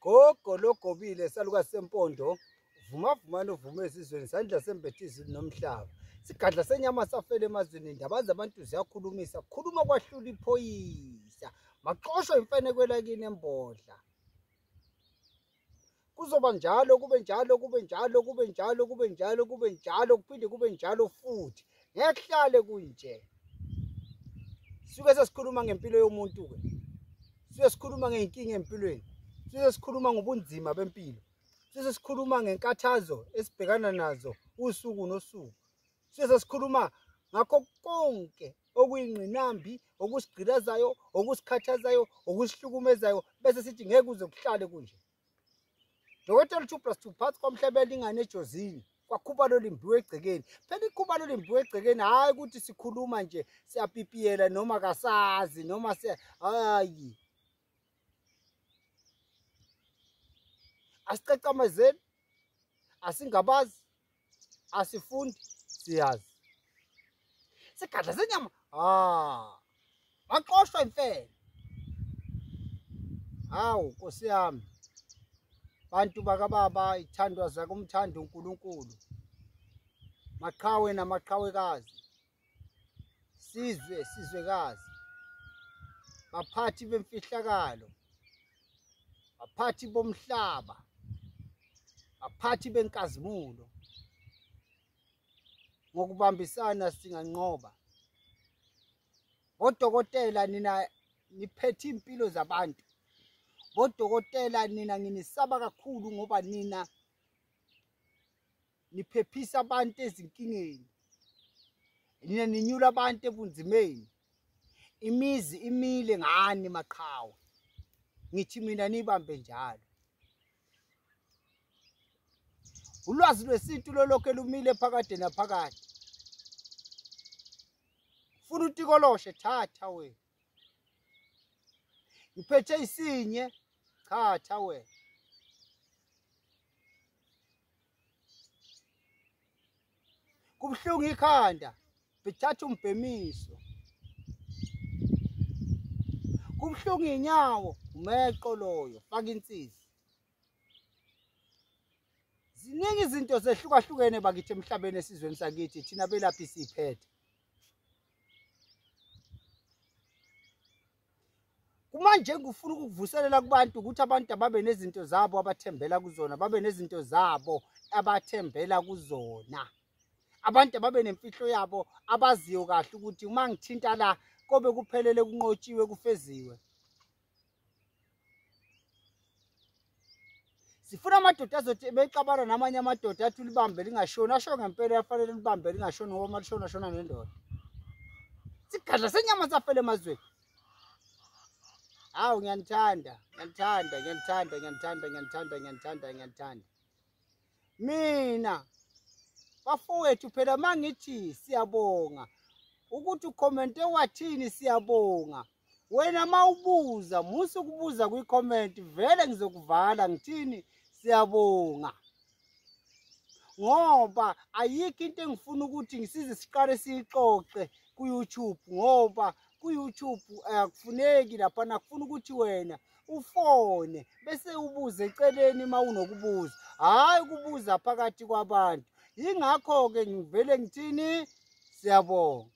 Gogo logobile salukazi sempondo, vuma vumani uvume esizweni, sandla sembethe izulu nomhlaba. Sigadla senyama safela emazweni, indaba zabantu ziyakhulumisa, khuluma kwahlula iphoyisa. Maxoshwe imfene kwelakini embodla. Kuzoba njalo, kube njalo, kube njalo, kube njalo, kube njalo, kube njalo, kuphinde kube njalo futhi. Ngeke kuhlale kunje. Suke sesikhuluma ngempilo yomuntu ke. Suke sikhuluma ngey'nkinga empilweni. Suke sikhuluma ngobunzima bempilo. Suke sikhuluma ngenkathazo esibhekana nazo usuku nosuku. Suke sikhuluma ngakho konke okuyingqinambi, okusigqilazayo, okusikhathazayo, okusihlukumezayo, bese sithi ngeke kuze kuhlale kunje. Dokotela 2 + 2 phansi komhlaba elingane ejozini, kwakhubalo limbiwe egcekeni. Phela ikhubalo limbiwe egcekeni, hhayi ukuthi sikhuluma nje siyapipiyela noma kasazi noma hayi. Asicacamezeli, asingabazi, asifundi, siyazi. Sigadla senyama, baxoshwa imfene. Hawu Nkosi yami, bantu bakababa, ithandwa zakumthanda uNkulunkulu, maqhawe namaqhawekazi, sizwe sizwekazi, baphathi bemfihlakalo, baphathi bomhlaba, baphathi benkazimulo, ngokubambisana singanqoba. Bodokotela nina niphethe impilo zabantu. Bodokotela nina nginisaba kakhulu ngoba nina niphephisa abantu ezinkingeni. Nina ninyula abantu ebunzimeni. Imizi imile ngani maqhawe. Ngithi mina nibambe njalo. Ulwazi lwesintu lolokhu lumile phakade naphakade. Funa utikoloshe, thatha wena. Ngiphethe isinye, thatha wena. Kubuhlungu ikhanda, bethatha umbhemiso. Kubuhlungu inyawo, umeqo loyo, faka insizi. Ziningi izinto zehlukahlukene bakithi emhlabeni esizweni sakithi, thina belaphi siphethe. Kumanje ngifuna ukukuvuselela kubantu ukuthi abantu ababe nezinto zabo abathembela kuzona, babe nezinto zabo abathembela kuzona. Abantu ababe nemfihlo yabo abaziyo kahle ukuthi uma ngithinta la kobe kuphelele, kunqotshiwe, kufeziwe. Sifuna amadoda azothi bexabana namanye amadoda athi ulibambe lingashoni, asho ngempela yafanele libambe lingashoni ngoba uma lishona shona nendoda. Sigadla senyama safela emazweni. Hawu ngiyanithanda, ngiyanithanda, ngiyanithanda, ngiyanithanda, ngiyanithanda, ngiyanithanda, ngiyanithanda. Mina bafowethu phela mangithi siyabonga ukuthi ukhomente wathini siyabonga. Wena mawubuza, musa ukubuza kwi-comment, vele ngizokuvala ngithini siyabonga. Ngoba ayikho into engifuna ukuthi ngisize siqale siyixoxe ku-YouTube, ngoba ku-YouTube akufuneki laphana, kufuna ukuthi wena ufone bese ubuze eceleni uma unokubuza, hhayi ukubuza phakathi kwabantu. Yingakho-ke ngivele ngithini siyabonga.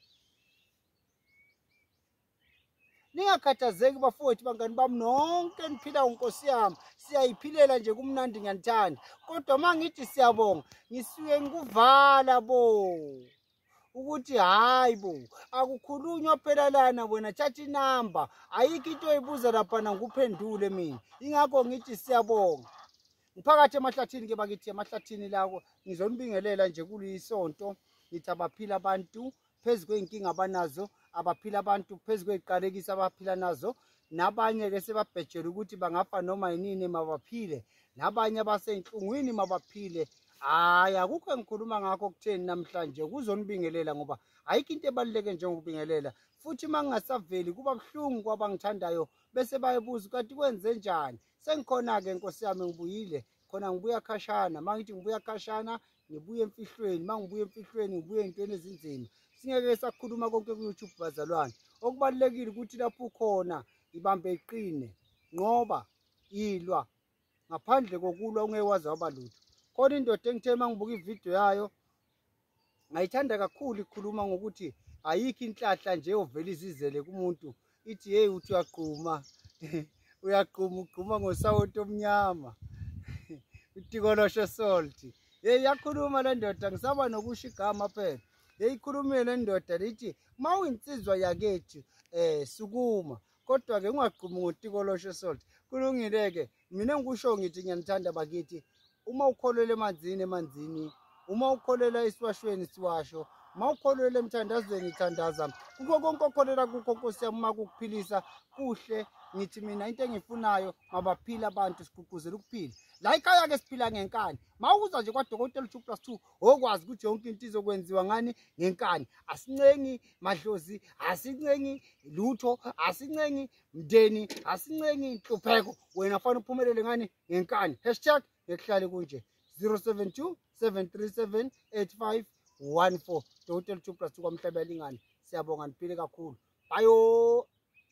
Ningakhathazeki bafowethu, bangani bami, nonke niphila uNkosi yami, siyayiphilela nje kumnandi, ngiyanithanda. Kodwa uma ngithi siyabonga ngisuke ngikuvala bo ukuthi hayi bo, akukhulunywa phela lana, wena thatha inamba, ayikho into oyibuza laphana ngikuphendule mina. Ingakho ngithi siyabonga. Ngiphakathi emahlathini ke bakithi, emahlathini la ngizonibingelela nje kuliyisonto, ngithi abaphila abantu phezu kwey'nkinga abanazo, abaphila abantu phezu kwey'qalekiso abaphila nazo, nabanye ke sebabhejela ukuthi bangafa noma yinini mabaphile, nabanye abasey'nhlungwini mabaphile. Hhayi, akukho engikhuluma ngakho kutheni namhlanje, kuzonibingelela ngoba ayikho into ebaluleke njengokubingelela. Futhi uma ngingasaveli kuba buhlungu kwabangithandayo, bese bayebuza kanti kwenze njani. Sengikhona-ke Nkosi yami, ngibuyile khona, ngibuya khashana. Uma ngithi ngibuya khashana, ngibuya emfihlweni. Uma ngibuya emfihlweni, ngibuya ey'ntweni ezinzima. Singeke sakhuluma konke ku-YouTube bazalwane. Okubalulekile ukuthi lapho ukhona ibambe iqine, nqoba, ilwa, Ngaphandle kokulwa ungeke waze waba lutho. Khona indoda engithe uma ngibuka ividiyo yayo ngayithanda kakhulu, ikhuluma ngokuthi ayikho inhlahla nje ovela izizele kumuntu, ithi hey, uthi uyagquma uyagquma, ugquma ngosawoti omnyama, utikoloshe salt. Hey, yakhuluma le ndoda, ngisaba nokusho igama phela. Hey, ikhulumile le ndoda lithi uma uyinsizwa yakethu sukuma, kodwa-ke ungagqumi ngotikoloshe salt. Kulungile-ke, mina engikusho ngithi ngiyanithanda bakithi. Uma ukholelwa emanzini, emanzini; uma ukholelwa esiwashweni, siwasho; uma ukholelwa emthandazweni, thandaza. Kukho konke okholelwa kukho, Nkosi yami, uma kukuphilisa kuhle. Ngithi mina into engiyifunayo, mabaphile abantu, sigqugquzela ukuphila la ekhaya-ke, siphila ngenkani. Mawuza nje kwadokotela 2+2, okwazi ukuthi yonke into izokwenziwa ngani? Ngenkani. Asincengi madlozi, asincengi lutho, asincengi mndeni, asincengi nhlupheko. Wena fanele uphumelele ngani? Ngenkani. Hashtag ngekuhlale kunje. 072 737 8514, Dokotela 2+2 kwaMhlaba Yalingane. Siyabonga, niphile kakhulu. Bayo.